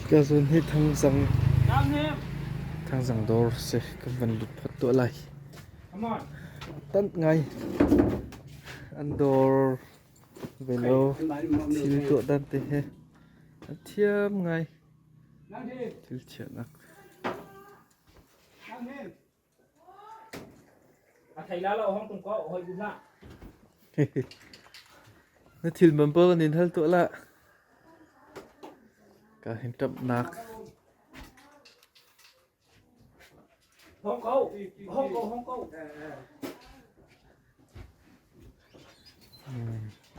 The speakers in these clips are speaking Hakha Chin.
Ka zawn hi Thangzang Thangzang dawr si kan van lut phot tuah lai. Tanh ngai an dawr velo thil tuah dan te he a thiam ngai thil chiahnak. Na thil man pawl kan in hal tuah lah. Ka hin ṭamhnak.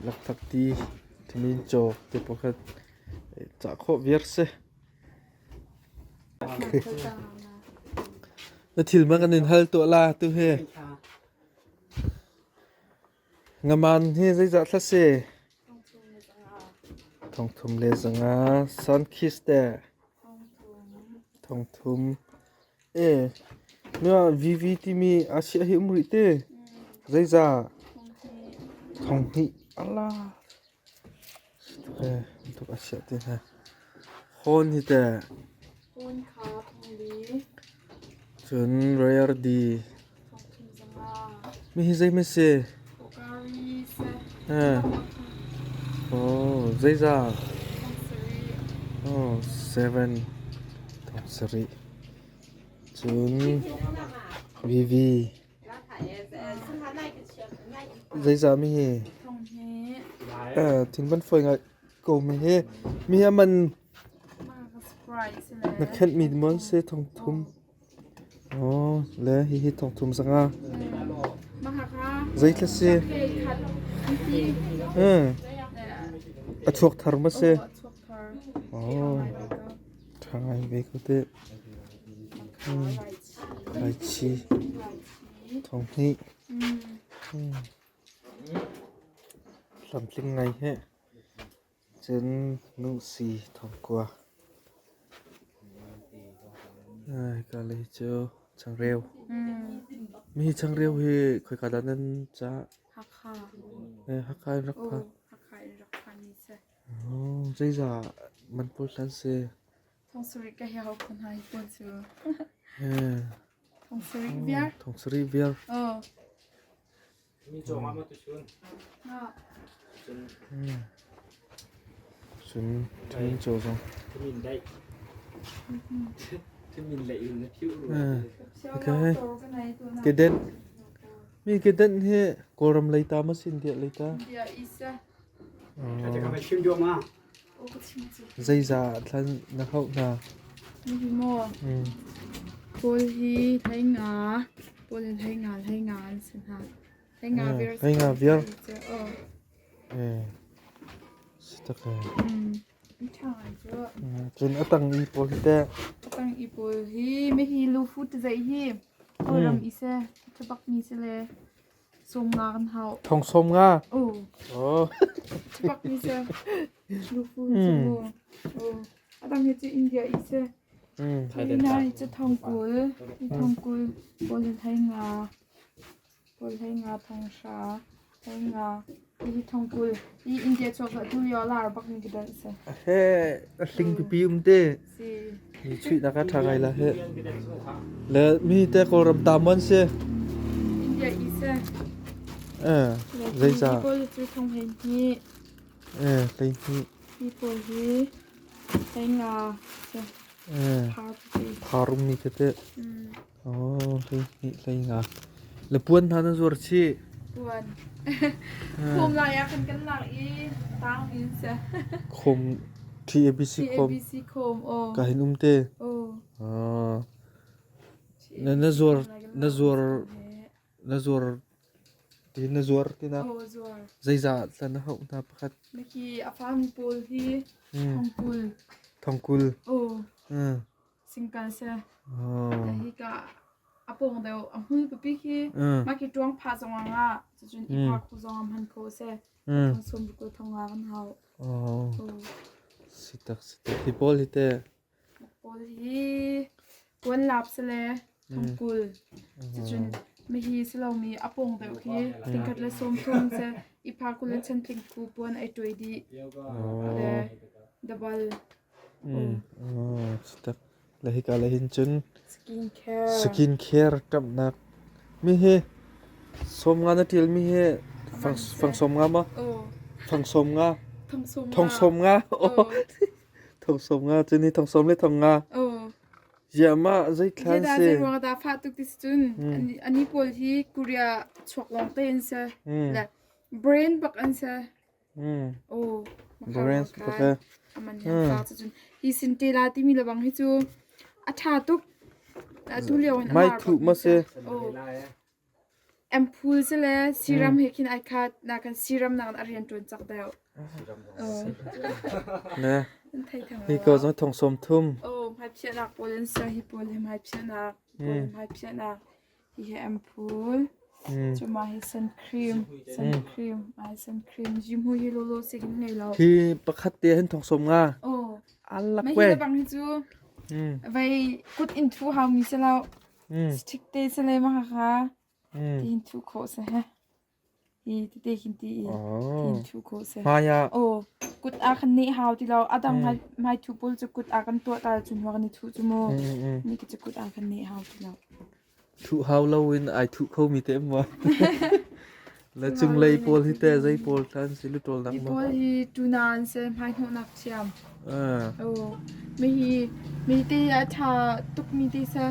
Lakphak ti thamin cawk te pakhat cah khawh viar si. Na thil man kan in hal tuah la tu hi. Ngaman hi zeizah thla si? Thongthum le zanga. Sunkist te. Thongthum. E, nua VV timi Asia hi um rih te. Zeizah? Thonghnih. Ala. Tuk a chiah te hna. Hawn hi teh. Hawn kha thongli. Cun Rare D. Mi hi zei ma si? Pokari se. Eh. Oh, zeizah? Oh, 7. Thong sarih. Cun Vivi. Zeizah mi hi? Thing van fawi ngai ko mi hi. Mi hi man na khenh mi mon se thong thum. Oh, le hi hi thong thum zanga. Zei thla si? Eh. A chuak thar ma si? Oh. Tha ngai ve ko te. Hmm. Laici thonghnih tlamtling ngai he cun nuhsi thongkua. Hika lei cu changreu. Mi changreu hi khoika dah nan cah? Hakha. Hakha in rak phan. Hakha in rak phan mi si. Zeizah man pawl hlan si? Thong sarih ka hi ho khon hai pawl cu. Thong sarih viar. Thong sarih viar. Oh. Mi cawng ah ma tu chun. Cun thun chaw zong. Thumin dai. Thumin lei in na phiu ru. Okay. Keden. Mi keden hi Kawlram lei ta ma sin dia lei ta? Dia isa. Chim duh ma? Zeizah thlan na hauh hna? Hihi maw? Kawl hi hleinga, kawl hi hleinga, hleinga an si hna. Hleinga viar. Hleinga viar. Si tak e. Cun a tang i pawl hi teh? A tang i pawl hi mihi lufu tizei hi Kawlram i seh, ṭhabak mi si le. Sawm nga kan hau. Thong sawm nga? Oh. Oh. Pak ni se. Lufu cu mu. Oh. Adang hi cu India i se. China hi cu thong kul. Hi thong kul. Pawl hi hlei nga. Pawl hlei nga thong hra. Hlei nga. Hi thong kul. Hi India chuak tu yo lar bak ni ka se. He a hling pipi um te. Si. Mi chuihnak ah ṭha ngai la he. Le mi te Kawlram ta mon si. India i se. Eh, zeizah? Hi pawl cu thong hei hnih. Eh, hlei hnih. Hi pawl hi hlei nga se. Eh, pharum mi tete. Oh, hlei hnih hlei nga. Le puan hna na zuar chih. Puan. Khom lai ah kan kan lak i tang in se. Khom TABC khom. TABC khom oh. Ka hin um te. Oh. Ah. Na na zuar na zuar na zuar ti na zuar ti na. Oh zuar. Zeizah tla na hauh hna pakhat. Maki a fami pawl hi thongkul. Thongkul. Oh. Singkal se. Oh. Hi ka a pong deuh a hmul pipi khi mah khi ṭuang phah zong ah nga cucun i phah kho zong ah hman kho a si. Thong sum ruk thong nga kan hau. Oh. Si tak si tak. Hi pawl hi te. Pawl hi puan lap si le thongkul. Cucun mihi si lomi a pong deuh khi tingkhat le sawm thum se i phah kul le chantling ku puan ai tuai dih. Le dabal. Tak le hika le hin cun Skin care. Skin care ṭamhnak mi hi sawm nga na ṭial mi hi fang fang sawm nga maw? Fang sawm nga. Thong sawm nga. Thong sawm nga cun hi thong sawm le thong nga. Ziah mah zeithlan Zeidah si? zei ruang dah fah tuk ti si cun ani pawl hi Korea chuak lawng te an si. Le brain bak an si. Oh, Brain bak e. Aman hian fa cun hi sin te la timi lebang hi cu a tha tuk. Tu lio in Mai thuh ma si? Oh. Ampul si le serum he khin ai khat na kan serum na kan a rian tuan cak deuh. Ne. Hi ko zong thong som thum. Oh, hmai phiahnak pawl an ser hi pawl hi hmai phiahnak, pawl hmai phiahnak. Hi hi ampul. Cu mah hi sun cream, sun cream, ai sun cream. Jimhu hi lolo se kin ngei lo. Hi pakhat te hin thong som nga. Oh. Alak we. Mai hi bang hi cu vai kut in thu hau mi se lo. Stick te se le ma kha. Tin thu kho se he. Hi tete khin ti i tin thu kho se. Hmai ah. Oh, kut a kan ne hau ti lo. Adang hmai thu pawl cu kut a kan tuah ta cun wa kan i thu cu mu. Ni ki cu kut a kan ne hau ti lo. Thuh hau lo in ai thuh kho mi te ma. Le cunglei pawl hi te zei pawl than si lu ṭawl nak Hi ma. pawl hi tuna an si hmai hnawhnak thiam. Oh, mi hi mi te a ṭha tuk mi te sa.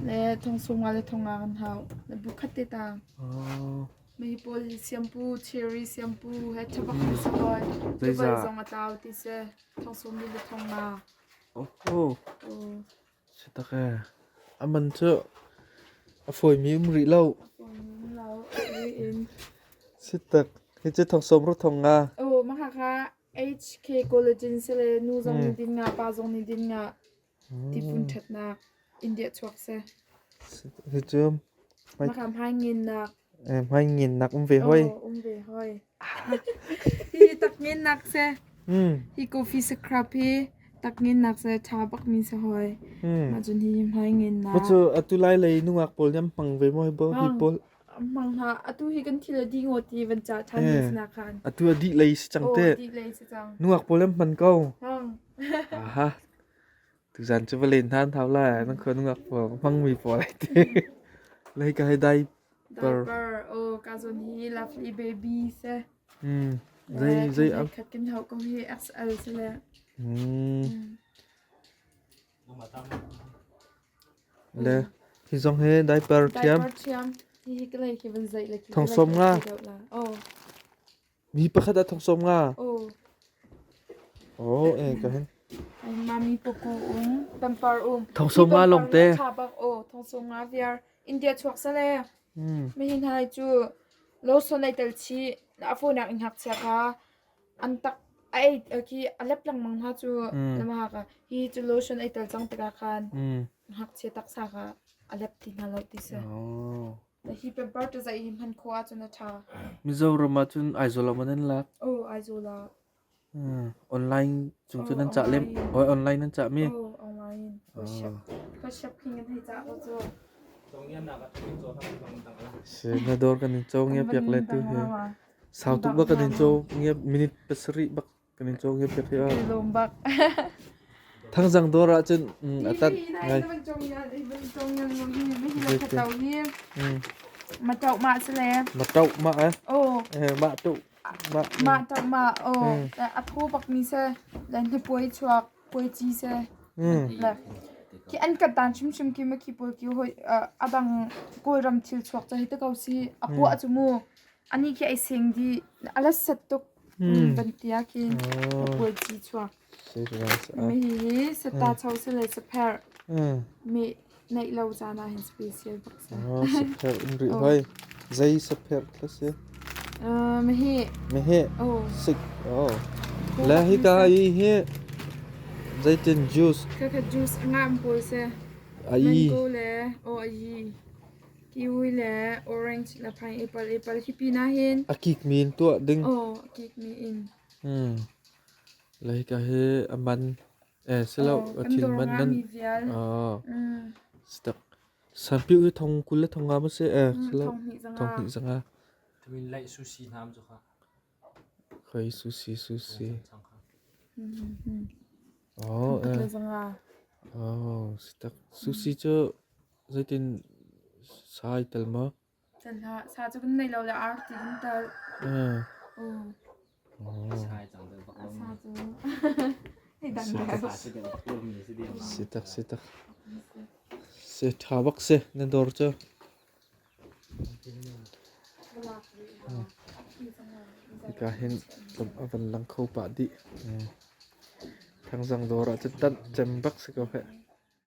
Le thong sung nga le thong nga kan hau. Le bu khat te tang. Mi pawl hi shampoo, cherry shampoo he thabak mi si hoi. Zeizah? Tubal zong a tlau ti si. Thong sum li le thong nga. Oh, oh. Si tak e. Aman cu a fawimi um rih lo. In. Si tak. Hi cu thong sawm ru thong nga. Oh, mah kha HK collagen sile nu zong nih din nga, pa zong nih din nga. Tifun ṭhatnak India chuak seh. Hi cu Makam hai ngin nak. Hmai ngin nak um ve hoi. Oh, um ve hoi. Hi tak ngin nak se. Hi coffee scrub hi tak ngin nak se tha bak mi se hoi. Ma cun hi hmai ngin nak. Ma cu atu lai lei nungak pawl nyam hmang ve mo hi bo hi pawl. Mang ha atu hi kan thil di ngo ti van cha than ni na khan. Atu a di lei si chang te. Oh, di lei si chang. Nungak pawl yam hman ko. Hang. Aha. Tuzan cu va len than thau lai nang khon ngak pawl hmang mi pawl ai ti. Lei ka hai dai per. Diaper oh ka zon hi lovely baby se. Zei zei am khat kin hau ko hi XL se le. Le hi zong he diaper thiam. Diaper thiam. Hi hi ka lei khi van zai le khi. Thong som nga. Oh. Mi pakhat ah thong sawm nga. Oh. Oh, eh ka hin. Ai mami poku um, tampar um. Thong sawm nga long te. Tha bak oh, thong sawm nga viar. India chuak sale. Mi hin hai cu lotion ai tel chi a phone nak in hak chia kha an tak ai ki alep lengmang ha cu lama ka hi cu lotion ai tel cang tikah khan hak chia tak sa kha alep ti hna lo ti se. Oh. Hi pamper te zai hi hman khawh ahcun a ṭha. Mizoram ahcun Aizawl ah maw nan lak? Oh, Aizawl ah. Online cung cu nan cah lem. Oh, online nan cah mi? Oh, online. WhatsApp king kan hei cah ko cu. Si na dawr kan in caw ngia piak le tu hi. Sau tuk bak kan in caw ngia minute pasarih bak Kan in cawng piak hi. Lawm bak. Thangzang dawr ah cun a tat ngai. Ma tau ma sile. Ma tau ma eh. Oh. Eh ma tu. Ma ma tau ma oh. A thu bak mi se. Le hni puai chuak puai chi se. Le ki an kat dan chim chim ki ma ki pol ki hoi adang kawlram thil chuak cha hi te ko si apua chu mu Ani khi ai sing di ala sat tuk ban tia khi puai ci chuak. Mi hi sata chau se le sapher. Mi neih lo caan ah hin special bak sa. Sapher in rih hoi. Zei sapher tla si? Mi hi. Mi hi. Sik. Oh. Le hi ka hi hi zeitin juice. Ka ka juice ngam pawl se. Ai. Mango le oh ai. Kiwi le orange le pineapple apple hi pinah hin A kikmi in tuah ding. Aw, a kikmi in. Le hika hi a man eh silo Aw, a kan thil dawr man nga nan mi vial. ah stak sanpiu hi thong 20 le thong nga ma si eh silo Thong hnih zanga. thong hnih zanga. Tumin laih sushi hna am cu kha. Khoi sushi sushi. Chang kha. Oh, eh. zanga. Oh, si tak. Sushi cu zeitin sai tel maw? Tel hlah. Sa cu kan nei lo le arti kan tel. Oh. Sai cang deuh bak lo. Sa cu. Hei dang deuh. Sa cu deuh bak lo mi si deuh. Si tak si tak. Si tha bak si na dawr cu. Hika hin tlum a van lang kho pah dih. Thangzang dawr ah cun tanh cem bak si ko heh.